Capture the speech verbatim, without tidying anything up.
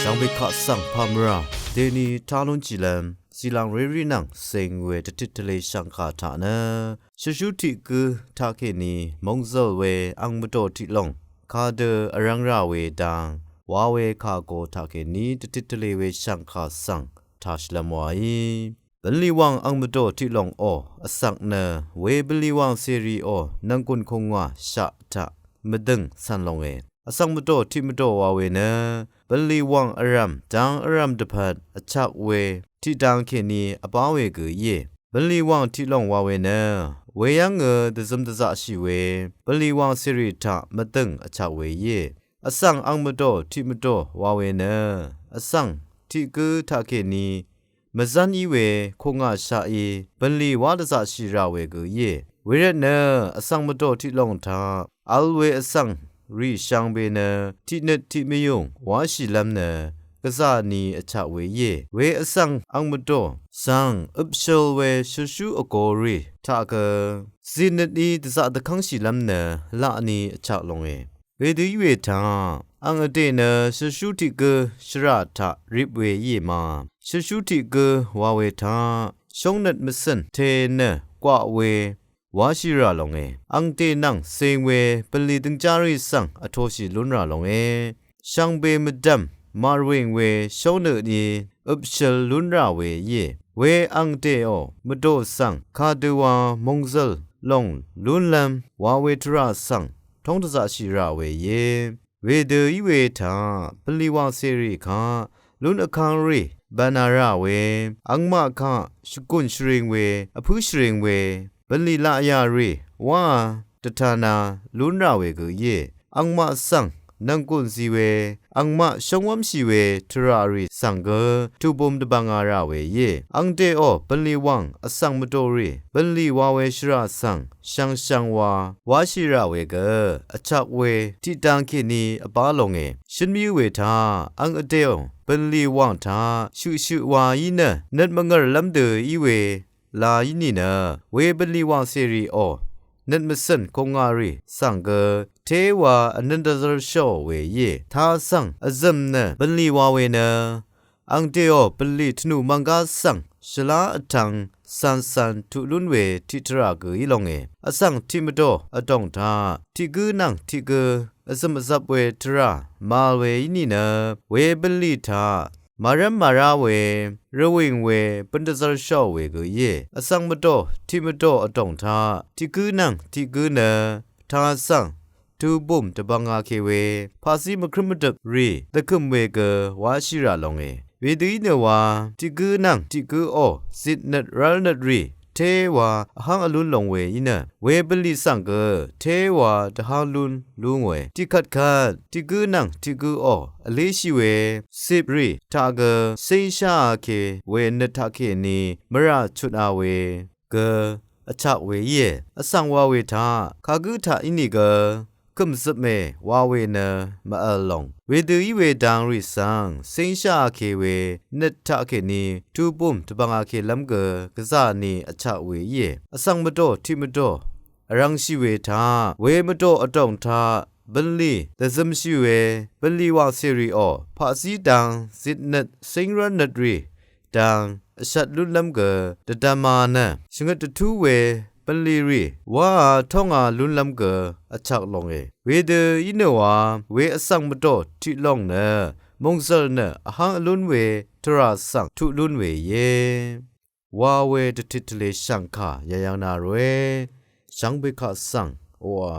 Dv̀ngbè kaq svng pàmvrà dèni tá lúnshìlv́m zìlàng rérì nvng ceng we dvtit tvlē shv̀ngkà taq nø shvshú tiq gǿ taqkèní mòngzø̀l we ang mvdò tiq lòng kadø vrvng rà we dang wa we kà go taqkèní dvtit tvlē we shv̀ngkà svng tāshìlv́m waí. Bv̀nlì wàng ang mvdò tiq lòng ò vsvk nø we bv̀nlì wàng cèrì ò nv̀nggùn kùngwà shaq taq mvdø̀ng cv̀n lónge. Vsvng mvdò tiq mvdò wa we nø bv̀nlì wàng vrv̀m dang vrv̀m dvpvt vchak we tiqdang kèní vbá we gø íe. Bv̀nlì wàng tiq lòng wa we nø weyv́ngø dvzøm dvzaqshì we bv̀nlì wàng cèrì taq mvdø̀ng vchak we íe. Vsvng ang mvdò tiq mvdò wa we nø vsvng tiq gǿ taqkèní mvzv́n í we kùngà shaqí bv̀nlì wá dvzaqshì rà we gø íe. Wervtnø vsvng mvdò tiq lòng taq vl we vsvng rì shvngbe nø tiqnøt tiq mvyùng wáshìlv́m nø gvzà ni vchak we íe. We vsvng ang mvdò svng øpshøl we shvshú vgō rì taq gø zitnøt í dvzaq dvkv́ngshìlv́m nø laq ni vchak lónge. Wedø í we taq ang vdè nø shvshú tiq gǿ shvrà taq rip we íe ma. Shvshú tiq gǿ wa we taq shóngnøt mvcø̀n te nø gwaq we wáshì rà lónge. Ang dè nvng ceng we bv̀nlì døngjárì svng vtoshì lún rà lónge. Shvngbe mvdv̀m màrwìng we shóngnøt í øpshøl lún rà we íe. We ang dèò mvdò svng kadøwa mòngzø̀l lòng lúnlv́m wa we tvrà svng tóng dvzaqshì rà we íe. Wedø í we taq bv̀nlì wàng cèrì kaq lún vkang rì bv̀nà rà we angmaq kaq shvgùn shvring we vpǿ shvring we bv̀nlì laqyà rì wáā dvtana lún rà we gø íe. Angmaq svng nv̀nggùn zi we angmaq shóngwv́mshì we tvrà rì svng gø tubum dvbvnga rà we íe. Ang dèò bv̀nlì wàng vsvng mvdò rì bv̀nlì wa we shvrà svng shvngshvng wa wáshì rà we gø vchak we tiqdang kèní vbá lónge. Shøn mvyǿ we taq ang vdèò bv̀nlì wàng taq shøqshøq wa í nø nøt mvngv̀rlv́m dø í we la í nìnø we bv̀nlì wàng cèrì ò nøt mvcø̀n kùngà rì svng gø téwa vnøn dvzv́rshò we íe. Taq svng vzø̀m nø bv̀nlì wa we nø ang dèò bv̀nlì tvnù mvnggá svng shvlá vtvng cancan tuq lún we tiqtvrà gø í lónge. Vsvng tiq mvdò vdòng taq tiq gǿ nvng tiq gǿ vzø̀m vzvp we tvrà màvl we í nìnø we bv̀nlì taq màrv́m màrá we rvwìng we bǿn dvzv́rshò we gø íe. Vsvng mvdò tiq mvdò vdòng taq tiq gǿ nvng tiq gǿ nø taq svng tubùm dvbvnga ke we paqzí mvkrǿm mvdøp rì dvkø̀m we gø wáshì rà lónge. Wedø í nø wa tiq gǿ nvng tiq gǿ ò zitnøt rv́lnøt rì téwa vháng vlún long we í nø we bv̀nlì svng gø téwa dvháng lún lú ngòe. Tiqkvtkvt tiq gǿ nvng tiq gǿ ò vléshì we cip rì taq gø céngshá a ke we nøt taqkèní mvrà chut a we gø vchak we íe. Vsvng wa we taq kagǿ taq ínìgø kø̀mzøpmè wa we nø mv-vl lòng. Wedø í we dang rì svng céngshá a ke we nøt taqkèní tubùm dvbvnga kelv́m gø gvzà ni vchak we íe. Vsvng mvdò tiq mvdò vrvngshì we taq we mvdò vdòng taq bv̀nlì dvzømshì we bv̀nlì wàng cèrì ò paqzí dang zitnøt céngrv́lnøt rì dang vshvt lúnlv́m gø dvdvma nø shvngøt dvtú we bv̀nlì rì wáā tónga lúnlv́m gø vchak longe. Wedø í nø wa we vsvng mvdò tiq lòng nø mòngzø̀l nø vháng vlún we tvrà svng tuq lún we íe. Wa we dvtit tvlē shv̀ngkà yayvng na ròe shvngbe kaq svng oqà